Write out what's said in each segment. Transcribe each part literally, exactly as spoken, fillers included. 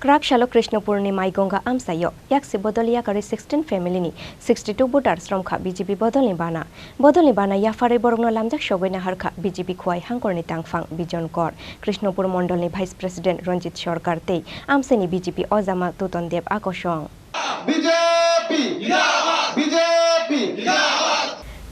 Kwrak salo Krishnopurni Maigonga amchaio yaksi bodol yakarwi sixteen family ni sixty two voters romkha B J P bodolni bana. Bodolni bana yapharwi borokno lamjak sogwi naharkha B J P Khowai Hangkorni tangphang Bijon Kor, Krishnopur Mondolni Vice President Ranjit Sarkar tei amchaini B J P ojama Tuton Deb Akosong. B J P! B J P!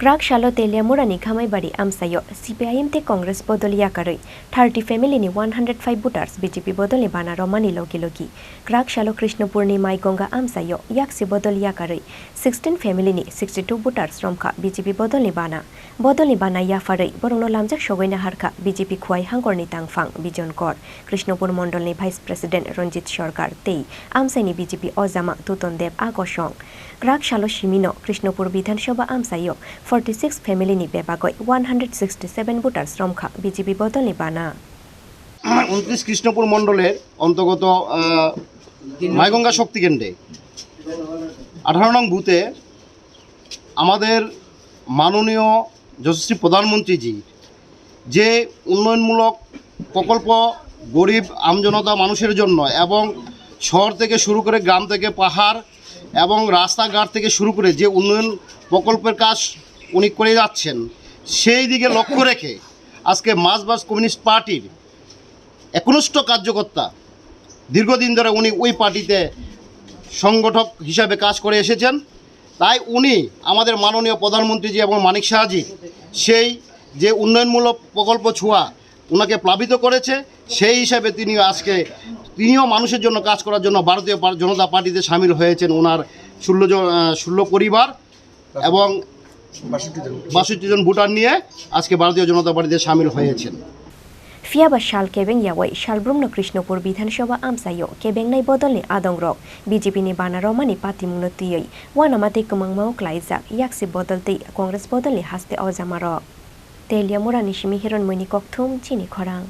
Kwrak salo Teliamurani Khamaibari amchaio C P I M tei Congress bodol yakarwi thirty family ni one hundred five voters B J P bodolni bana romani logi logi. Kwrak salo Krishnopurni Maigonga amchaio yaksi bodol yakarwi sixteen family ni sixty two voters romkha B J P bodolni bana. Bodolni bana yapharwi borokno lamjak sogwi naharkha B J P Khowai Hangkorni tangphang Bijon Kor, Krishnopur Mondolni Vice President Ranjit Sarkar tei amchaini B J P ojama Tuton Deb Akosong. Kwrak salo simino Krishnopur Bidhan Sabha amchaio forty six family ni bebagwi one hundred sixty seven voters romkha B J P bodolni bana. উনত্রিশ কৃষ্ণপুর মণ্ডলের অন্তর্গত, আহ, মাইগঙ্গা শক্তিকেন্দ্রে আঠারো নং বুথে আমাদের মাননীয় যশস্বী প্রধানমন্ত্রীজি যে উন্নয়নমূলক প্রকল্প গরিব আমজনতা মানুষের জন্য এবং শহর থেকে শুরু করে গ্রাম থেকে পাহাড় এবং রাস্তাঘাট থেকে শুরু করে যে উন্নয়ন প্রকল্পের কাজ উনি করে যাচ্ছেন, সেই দিকে লক্ষ্য রেখে আজকে মার্কসবাদী কমিউনিস্ট পার্টির একনিষ্ঠ কার্যকর্তা দীর্ঘদিন ধরে উনি ওই পার্টিতে সংগঠক হিসাবে কাজ করে এসেছেন। তাই উনি আমাদের মাননীয় প্রধানমন্ত্রীজি এবং মানিক সাহাজি সেই যে উন্নয়নমূলক প্রকল্প ছোঁয়া ওনাকে প্লাবিত করেছে, সেই হিসাবে তিনি আজকে, তিনিও মানুষের জন্য কাজ করার জন্য ভারতীয় পা-, জনতা পার্টিতে সামিল হয়েছেন। ওনার ষোলো জন, আহ, ষোলো পরিবার এবং বাষট্টি জন ভোটার নিয়ে আজকে ভারতীয় জনতা পার্টিতে সামিল হয়েছেন। Phiya ba sal kebeng yawi salbrumno Krishnopur Bidhan Sabha amchaio kebengnai bodolni adongrok B J P ni bana romani patimungno twiwi uanama tei kwmangmao klaijak yaksi bodol tei Congress bodolni haste ojamarok. Teliamurani simi Hironmoini Kokthum, Chini Khorang.